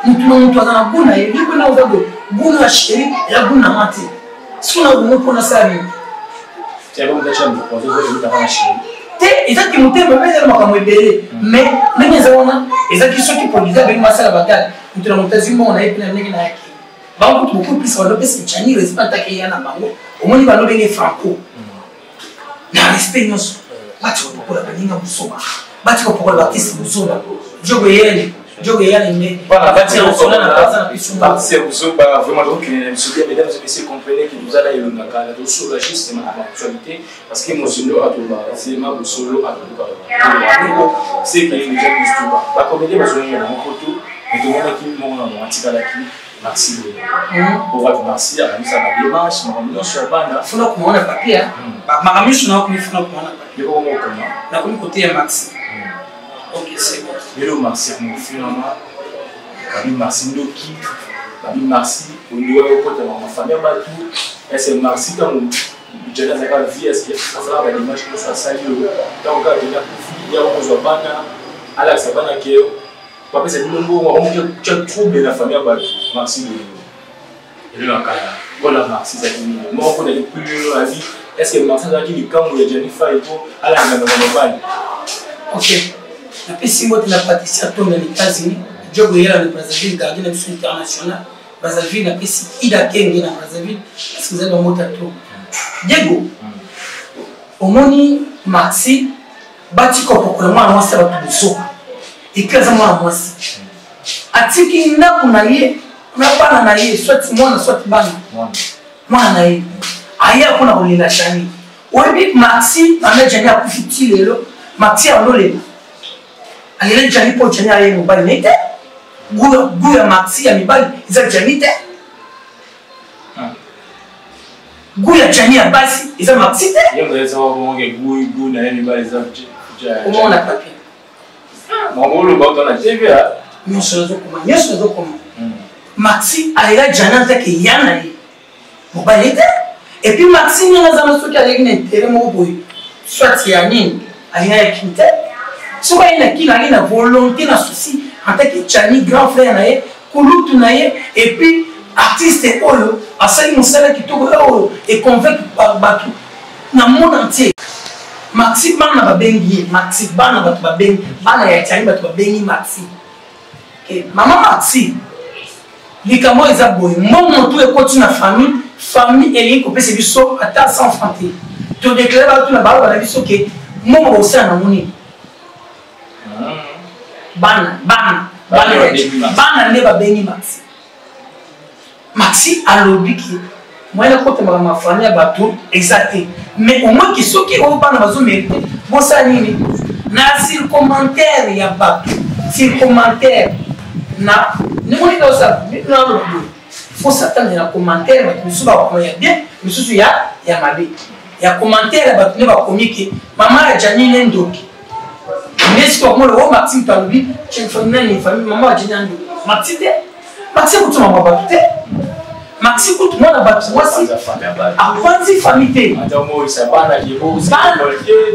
Speaker 2: Mutu na mutu aza na goût na ye. Libo na oza boye, goût na chéri eza goût na nga te. Soki na bongo mpona sala nini te? Ezaki motema mpe ezali makambo ebele, mais ndenge eza wana, ezaki soki produit abengi basala bagale, moto na moto azwi mbongo na ye mpe na ndenge nayaki bango kutu beaucoup plus balopesa Jani respect atake ya na bango. Omoni, balobenge Franco na respect nyonso, batika kopokola baninga buzoba, batika kopokola baartiste buzoba. Jogo eyele, jogo eyale nde.
Speaker 4: Voilà, parti ya buzoba vraiment. Donc mesdames et messieurs, comprenez que nous allons elongaka na tosolola juste na actualité, parce que mosindo atoba zema bosolo atoluka, c'est que déjà bistuba bacomédien bazongi na mokoto. Mais tomonaki moko na bango atikalaki, Maxi boye owapi. Maxi abandisa badémarche, makambo nyonso ya bana.
Speaker 2: Funa kuma wana papier, makambo nyonso nakomi funa kuma wana papier.
Speaker 4: Yoko mokoma.
Speaker 2: Nakomi kote ya Maxi, ok, c'est bon.
Speaker 4: Lelo Maxi akomofingama, babi Maxi ndoki, babi Maxi olingi okota na mafamille ya bato. Ese Maxi, ntango Jani azalaka vie, eske asalaka badémarche nyonso asali oyo ntango kaka Jani akufi? Ya kozwa bana, alakisa bana ke bapesa bino mbongo, akomoki kotya trouble na famille ya bato. Maxi Bolingo elo na kala mpona Maxi ezalaki nini? Moko mpo na lipulilo abi, est ce que Maxi azalaki likambo ya Gianni Fay mpo alanda na mobali?
Speaker 2: Ok, napesi mbote na Patricia Tonga na États-Unis, Jogo Yela na Brazzaville, gardien na biso international Brazzaville, napesi Ida Kenge na Brazzaville, parce que ezali bamota to Diego. Omoni Maxi batika kopokola mwana mwasi ya bato bozoba, epuis aza mwana mwasi atiki ndako na ye na bana na ye, soit mwana soit bana, mwana na ye aya mpona kolela Jani. Oyebi Maxi, mama Jani akufi ti lelo, Maxi alolela alela Jani mpo Jani aye mobali na ye te. Gu ya Maxi ya mibali eza Jani te, gu ya Jani ya basi eza Maxi te. Omona papier nyonso nazokoma, nyonso nazokoma. Maxi alela Jani antake ya na ye mobali te. Epuis Maxi ndenge aza na, soki aleki na intere moko boye, soit ya nini, alinga ya kini te. Soki aye na kini, ali na volonté na souci en tant que Jani grand frère na ye, kulutu na ye, epuis artiste oyo asali mosala kitoko oyo econvaincre bato na monde entier. Maxi, bana babengi ye Maxi, bana bato babengi, bana ya Jani bato babengi Maxi. Mama Maxi, likambo oyo eza boye, mbongo tu ekoti na famille, famille elingi kopesa biso ata 100 franc te. Todeklare bato na baloba na biso ke mbongo bosala nango nini? Bana, bana, bana nde babengi Maxi. Maxi alobi ke moyen akotamaka mafami ya bato eza te, mais au moins ke soki oyo bana bazomérite, bosala nini na sur commentaire ya bato, sur commentaire na ndenge nini osala naloba boye, faut s'attendre na commentaire. Bato misusu bakoma ya bien, misusu ya mabe. Ya commentaire ya bato nde bakomi ke mama ya Jani ne ndoki. Nde sikoyo akomona o Maxi moto alobi nani famille mama ya Jani ya ndoki. Maxi te, Maxi kutu mama bato te, Maxi kutu mwana bato mwasi apanzi famille te.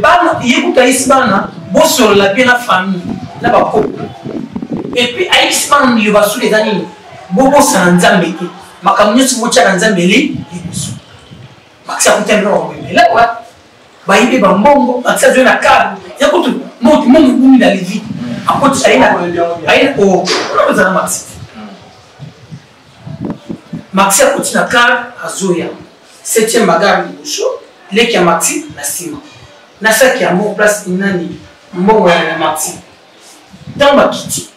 Speaker 2: Bana ye kutu ayisi bana bosolola mpe na famille na bakoko, epuis ayebisi bana liloba suki eza nini? Bobosana Nzambe te, makambo nyonso botyaka Nzambe li liboso. Maxi akutani na bango ebele wa bayibi bambongo. Maxi azwi na kar ya kutu moto mbongo ebungi na levi, akoti aye na aye o ozala Maxi. Maxi akoti na kar, azoya septième bagare liboso, leki ya Maxi na nsima na saki yango place nani mbongo ya Maxi. Ntango bakiti,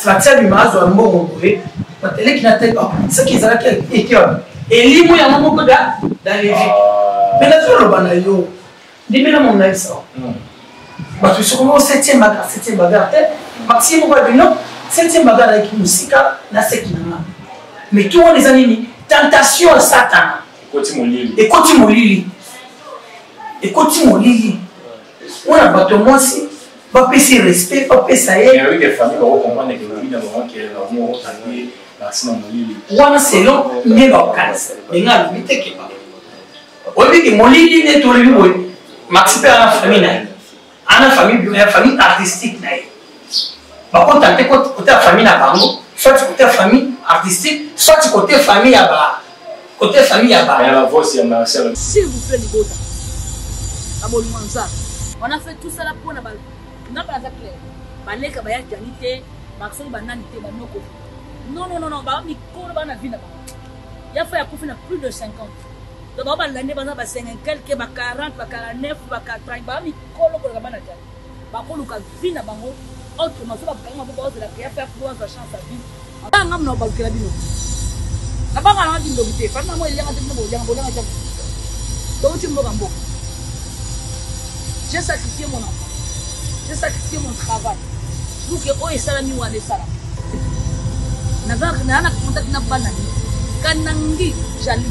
Speaker 2: Maxi abima azwa mbongo boye, bateleki na tete soki ezalaki eke wapi, elimo yango moko da da levi. Me nazoloba na yo, ndimela mo nayebisa bato soki moko septième bagarre, septième bagarre te. Maxi moko ya bino septième bagarre ayaki mosika na seki na nga, mais tout wana eza nini? Tentation ya Satana. Ekoti molili, ekoti molili wana bato ya mwasi bapesi respect, bapesa ye wana selon nde bakokanisa. Ndenge alobi te ke oyebi ke molili nde tolobi boye. Maxi mpe ana famille na ye, ana famille ya famille artistique na ye, bakota te côté ya famille na bango, soit côté ya famille artistique, soit côté famille ya ba côté famille ya ba
Speaker 4: la voice ya Marcel.
Speaker 6: S'il vous plaît, libota na bolingo Nzambe, on a fait tout ça là mpona nga mpe naza clair, baleka baya Jani te, basoki banani te, banoko. Non, non, non, non, ba mikolo bana vie na bango ya fa yakufi na plus de 50, donc bao balande baza ba 50 quelque, ba 40, ba 49, ba 80, ba mikolo koleka bana Jani, bakoluka vie na bango autrement. So bakanga maboko, bazela ya fa yakufi, bazwa chance ya vie. Nga mna balukela bino, nabanga nanga kindoki te, fami nango elianga te, bino bolianga, bolianga te, touti mboka mboka. J'ai sacrifié mon enfant, j'ai sacrifié mon travail pour que oyo esalami wana esalama. Naza na contact na bana kanangi Jali.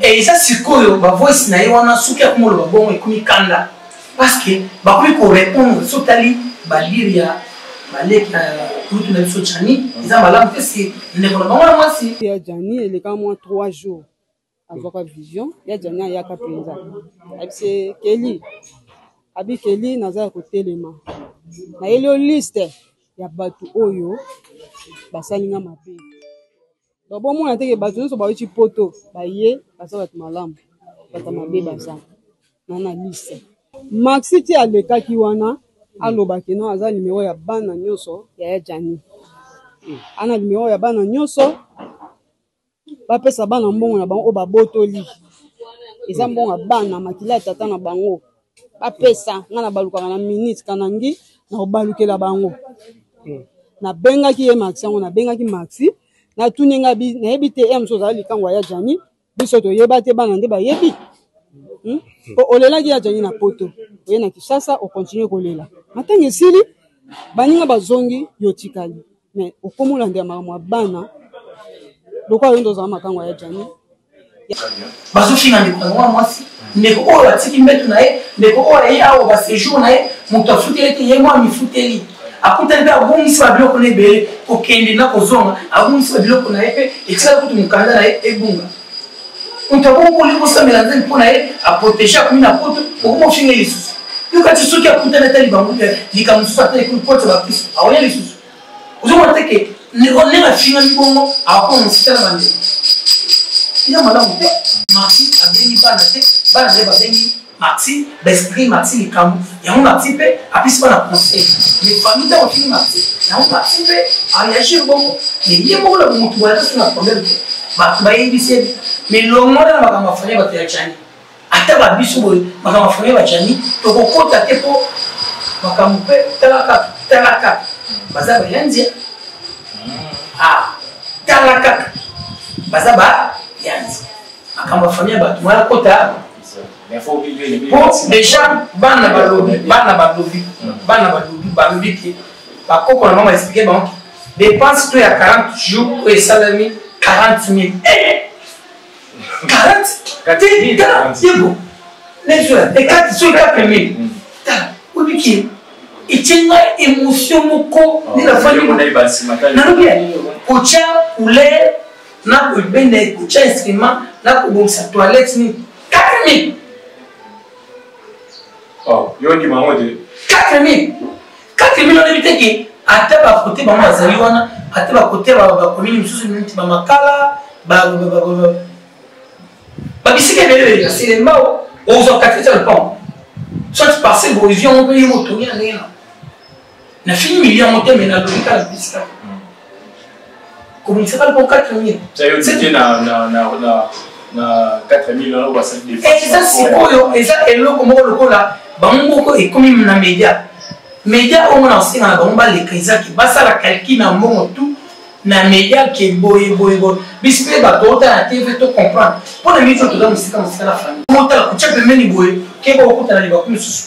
Speaker 2: Eza sikoyo bavoice na ye wana, soki akomoloba bongo ekomi kanda, parce que bakomi korépondre. So otali balire ya baleki ya kulutu na biso Jani, eza malamu te, si ndeko na bango na mwasi
Speaker 5: ya Jani eleka mwa 3 jours. Azwaka vision ya Djani, ayaka mpenza, ayebisi Keli, abi Keli, naza ya kotelema, nayeli yo liste ya bato oyo basali nga mabe. Donc bomona te ke bato nyonso bauti poto baye baza bato malamu, bato mabe baza na na liste. Maxi ti alekaki wana, alobaki no aza numero ya bana nyonso ya ya Djani, ana numero ya bana nyonso, bapesa bana mbongo na bango oyo babotoli, eza mbongo ya bana, makila ya tata na bango, bapesa nga na balukaka na minute kanangi na kobalukela bango. Nabengaki ye Maxi yango, nabengaki Maxi, natuni nga, nayebi te ye mosusu ozala likango ya Djani, biso toyeba te, bana nde bayebi. Po olelaki ya Djani na poto, oye na Kinshasa okontinue kolela, matanga esili, baninga bazongi, yo otikali, mais okomi olandela makambo ya bana lokola yo nde ozala makango ya Djani.
Speaker 2: Bazofinga ndeko na mwana mwasi, ndeko oyo atiki mbeto na ye, ndeko oyo aye awa basejour na ye, moto afuteli te, ye mwa mifuteli, akutani mpe abungisi babiloko na ebele, kokende na kozonga, abungisi babiloko na ye mpe etikala kutu mokanda na ye ebunga. Moto abongo olingi kosambela Nzambe mpo na ye aprotege, akomi na poto, okoma ofinga ye lisusu. Yoka ti soki akutani ata libango likambo mosusu, ata ekomi kota bakristo, aoya lisusu. Ozomona te ke ndenge afingami bongo, akoma mosika na bandeko, eza malamu te. Maxi abengi bana te, bana nde babengi Maxi, baexplike Maxi likambo yango. Maxi mpe apesi bana conseil, mais famille ntango afingi Maxi yango, Maxi mpe areagir bongo, mais ye moko na bomotu boye ata na problème te. Bato bayebisi ye, mais longola na makambo ya famille, bato ya Jani, ata babiso boye, makambo ya famille bajani tokokota te, mpo makambo mpe tala kaka, tala kaka, baza bayanzia. Ah, tala kaka, baza bayanzi, makambo ya famille ya bato mwana kota. Po déjà bana balobi, bana balobi, bana balobi, balobi ke bakoko na bango baexplike bango dépense to ya 40 jours oyo esalami 40 000. Eh! 40 te, tala yebo nezoya ekati so 4 000. Tala, oyebiki etie ngai émotion moko nde nafandi, nalobi kotya couleur na kobenda, kotya instrument na kobongisa toilette nini, 4 000.
Speaker 4: Yo ndima yango te.
Speaker 2: 4 000, 4 000, oyebi te ke ata bakote bango bazali wana, ata bakote bakomini mosusu neti bamakala, babisika ebele ya Selembao, ozwa quartier ya lopango soit parcelle boye, ozwi yango mpe yo motongi na ndenge na nafini million yango te, me nalobi kaka bisika kobongisaka lopango 4 000.
Speaker 4: Na 4000 wana basali.
Speaker 2: Eza sikoyo, eza eloko moko lokola bango moko ekomi na média, média oyo mona osenga na bango baleka, ezaki basala calcul na mbongo tout na média ke boye boye boye. Biso mpe bato otala na TV to comprendre mpo na miso toza mosika mosika na famille, otala kotya pembeni boye ke bakokutana libaku mosusu.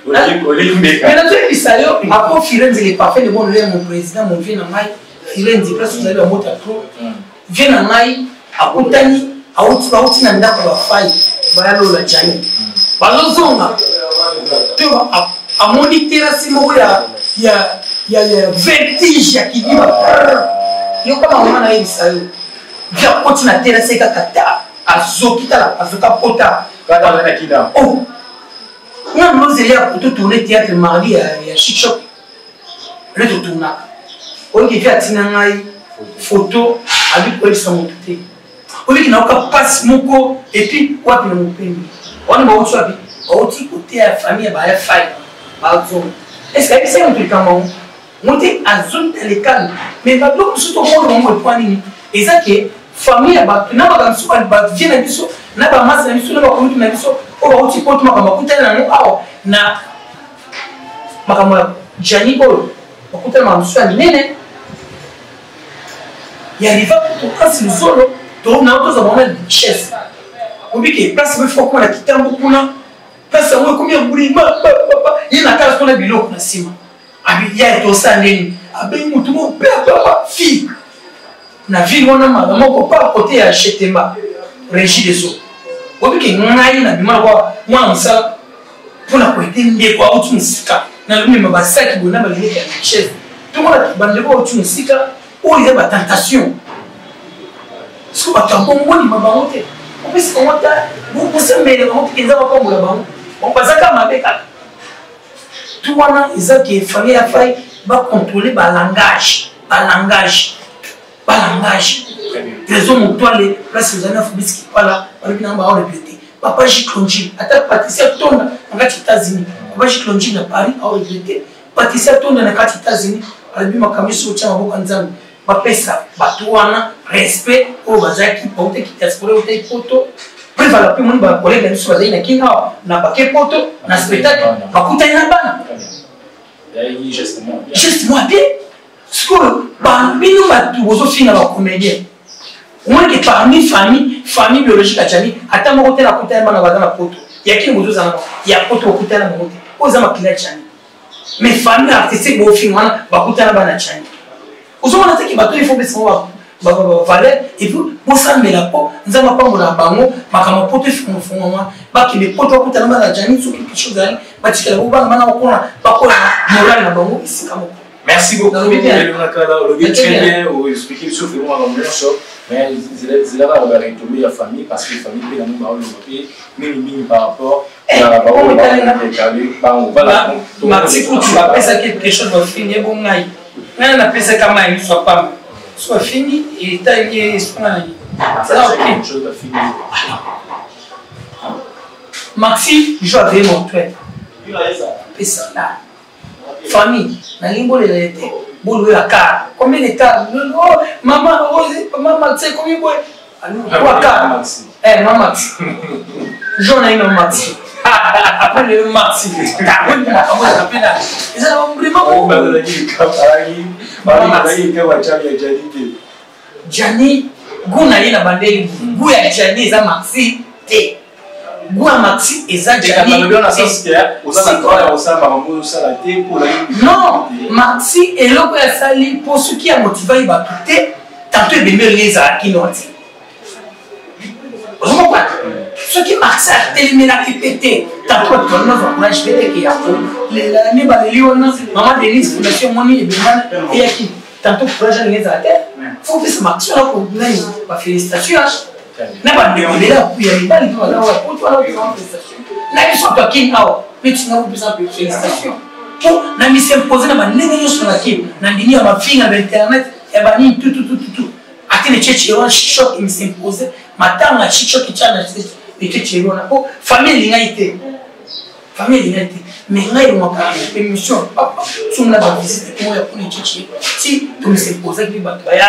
Speaker 2: Mais nazoyebisa yo, apo Firenze le parfait de bon mon président, mon vieux na ngai Firenze, place ozali bamota trop, vieux na ngai akutani, auti bauti na ndako ya bafai bayalola Jani, bazozonga to amoni terasi moko ya ya ya ya vertige ya kidiba. Yoka mama, nayebisa yo, vi akoti na terasi kaka ta azoki, tala azoka pota. Oh, nga nozeli ya koto tourne théâtre mardi ya Chic Shop le totournaka, oyoki vi atina ngai photo, abi koyebisa moto te, oyebiki nayoka mpasi moko. Et puis wapi na mopembi wana bauti, wapi bauti koteya famille ya baya fai bazonga, est ce que ayebisaki moto likambo yango ngo te? Azongi lekano, mais babiloko mosusu tomona bango epwa nini, eza ke famille ya bato na makambo mosusu, bavie na biso na bamasi na biso na bakomiti na biso oyo bauti poto, makambo bakutani nango awa na makambo ya Jani oyo bakutani, makambo mosusu ya minene ya riva kutu kasi luzolo na tozwa bango na richesse. Obike place moko kokoma na kitambo kuna, place yango ekomi ya mbuli, ye na kala kuna biloko na nsima ya tosala ndeni, abengi motu moko papa fille na ville wana, mala moko pa kote ya Chetemba, Régie des eaux. Obike ngai na bima lokola mwana mosala mpona koete ndeko auti mosika, nalomema basaki boye na balileki ya richesse, tomona bandeko bauti mosika oyo eza batentation. Soki bato ya bongo bondima bango te. Opesi bango ta bosambela bango mpenza, bapambola bango. Bango bazaka mabe kaka. Tout wana eza ke famille ya Fai bacontrôle balangage, balangage, balangage. Trésor Motwale, place ozali na Fabrice Kipala, balobi nango baoregrete. Papa Jiklonji, ata Patricia Tonda na kati États-Unis, Papa Jiklonji na Paris aoregrete. Patricia Tonda na kati États-Unis alobi makambo nyonso otya maboko ya Nzambe. Bapesa bato wana respect oyo bazalaki, bautaki diaspora, bautaki poto. Prevala mpe moni bakolege na biso bazali na Kin awa na bake poto na spectacle, bakutani na bana, geste mwa bien. Sikoyo bino bato bozofinga bacomédien, omoni ke parmi famille biologique ya Jani ata moko te nakutani bana baza na poto ya Kini, bozozala ya poto bakutani na bango te, oyo eza makila ya Jani. Mais famille artistique bofinga wana bakutana bana Jani, ozomona te ke bato il faut pesa bango valeur et puis bosambela mpo Nzambe apambola bango. Makambo poto efungafungama, bakende poto bakutana bana Jani, soki quelque chose ezali batikela bo bana, bana bakona, bakola morale na bango esika moko.
Speaker 4: Merci beaucoup. Olobi très bien, oexplike biso vraiment makambo nyonso, mais zelaka baretombé ya famille, parce que famille mpe nango baoloba mpe mingimingi par rapport bango.
Speaker 2: Maxi kutu bapesaki quelque chose, bafingi ebo ngai, ngai napesaka mai miso ya pamba so bafingi etali esonga na ye. Maxi jo aveye mortuel pesa na famille, nalingi bolela ye te, boluela car combien de car? Oh, mama mama Maxi ekomi boye, trois car. Eh, mama Maxi jo na ye, mama Maxi après lelo Maxi eza na vraiment. Jani gu na ye na bandeli, gu ya Jani eza Maxi te, gu ya Maxi eza Jani. Non, Maxi eloko asali mpo soki amotivaki bato te, tanto ebembe elingi ezalaki no te, ozokokwata. Soki Maxi atelemelaki mpe te, tanto bato balingi bazwa courage mpe teke ya kolela nde baleli wana. Mama Denise, fondation emoni ebemana eyaki, tanto courage alingi ezala te. Fo pesa Maxi wana nani bafélicitation na bandeko ebele ya mibali mpe baza wana poto wana, opesa félicitation na biso bato ya Kin awa mpe tinga kopesa félicitation mpo na misimpose na bandenge nyonso na Kin, na ndimi ya mafinga na internet ya banini tututututu atene cheche wana choc emisimpose matanga chichoki chana echeche wana mpo famille elingaki te, famille elingaki te. Mais ngai elongaka émission papa songela bavisite moko ya kuna echeche ti tomisimposaki mpe bato baya.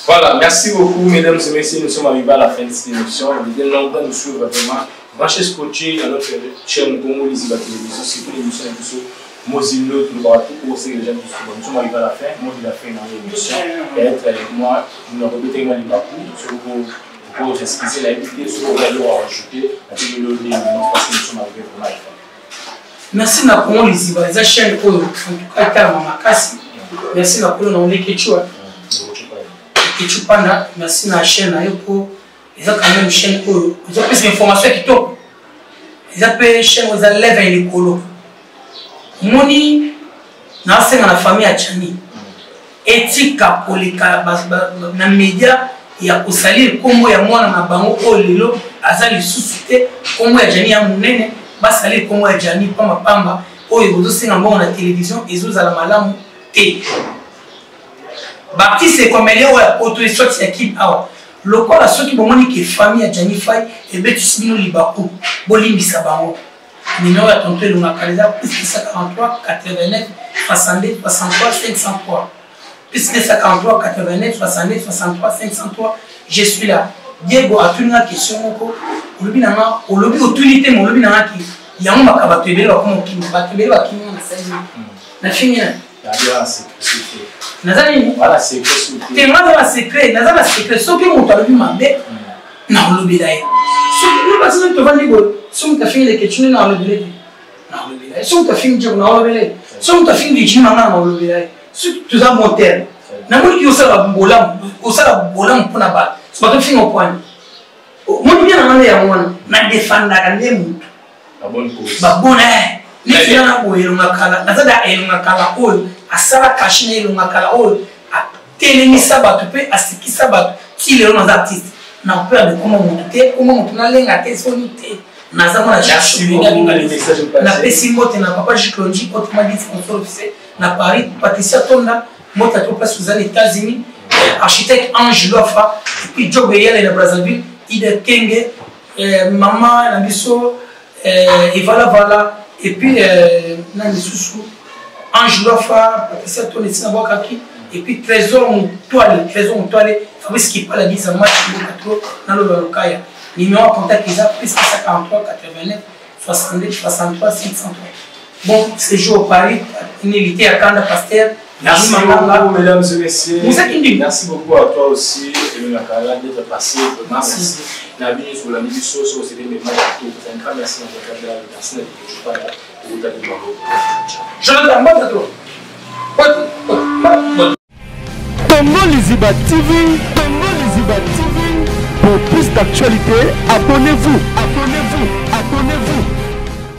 Speaker 4: Voilà, merci beaucoup, mesdames et messieurs. Nous sommes arrivés à la fin de cette émission. Vous êtes nombreux à nous suivre vraiment. Branchez scotché à notre chaîne Congo Liziba Télévision, surtout l'émission Mozilo, tout le tout pour les gens qui suivent. Nous sommes arrivés à la fin. Moi, de la fin dans l'émission. Et être avec moi, nous n'avons pas été sur vous pour excuser la invité, sur vous allez rajouter, parce que nous sommes arrivés vraiment à la fin.
Speaker 2: Merci na Congo Liziba, eza chaîne oyo en tout cas etalama makasi. Merci na kolo na oleki Echua Echupanda, merci na chaîne na yo mpo eza quand même chaîne oyo ezopesa information ya kitoko, eza mpe chaîne oyo eza leve ya likolo. Omoni, nasenga na famille ya Chani etika koleka na media ya kosalir nkombo ya mwana na bango oyo lelo aza lisusu te. Nkombo ya Jani ya monene, basalir nkombo ya Jani pamba pamba oyo bozosenga mbongo na télévision, ezozala malamu te. Baartiste comédien oyo ya poto esoti ya Kin awa, lokola soki bomoni ke famille ya Jani Fai ebetisi bino libaku, bolimbisa bango. Numéro ya tonton Elonga eza plus 243 89 62 63 503, plus 243 89 62 63 503. Je suis là. Diego atuni nga question moko, olobi na nga, olobi otuni te, ma olobi na nga ki yango maka bato ebele bakoma okima, bato ebele bakimi nga. Nasali nafingi na naza nini te, nga naza na secret, naza na secret. Soki moto alobi mabe, nakolobela ye. Soki basi tovandi boye, soki moto afingi leketshune, nakolobela ye te, nakolobela ye. Soki moto afingi Diego, nakolobela ye. Soki moto afingi Virginie Mangana, nakolobela ye. Soki toza bon terme, namoniki osala bolamu, osala bolamu mpona bato, bato finga okwani moni bien nanga nde yango wana nadefandaka nde motu babona neti nga na boye. Elonga kala, naza da elonga kala oyo asala kashi na elonga kala oyo atelemisa bato mpe asekisa bato ti lelo. Naza artiste. Nakopela bikoma motu te, koma motu nalenga te, soni te. Naza mwana. Napesi mbote na papa Jiclonji, autrement dit sponsor officier na Paris, Patricia Tonda, mbote ato place oza na États-Unis, architecte Ange Lofa, et puis Job Eyale na Brazzaville, Ida Kenge, mama na biso Evalavala, et puis na lisusu Ange Lofa, Patricia Tonda esina bwakaki, et puis Trésor Mutwale, Trésor Mutwale, Fabrice Kipala Giza Match Katro na Lolo Lukaya. Numéro ya contact eza plus 43 89 62 63 703. Bon séjour au Paris, inélité à Kanda Pasteur.
Speaker 4: Merci beaucoup, mesdames et messieurs. Merci beaucoup à toi aussi, Emmanuel Kala, d'être passé. Vraiment, merci. Nabi, sur la mission, sur le tout. Un grand merci, merci,
Speaker 2: Jonathan, toi.
Speaker 1: Congo Liziba TV, Congo Liziba TV. Pour plus d'actualités, abonnez-vous, abonnez-vous, abonnez-vous.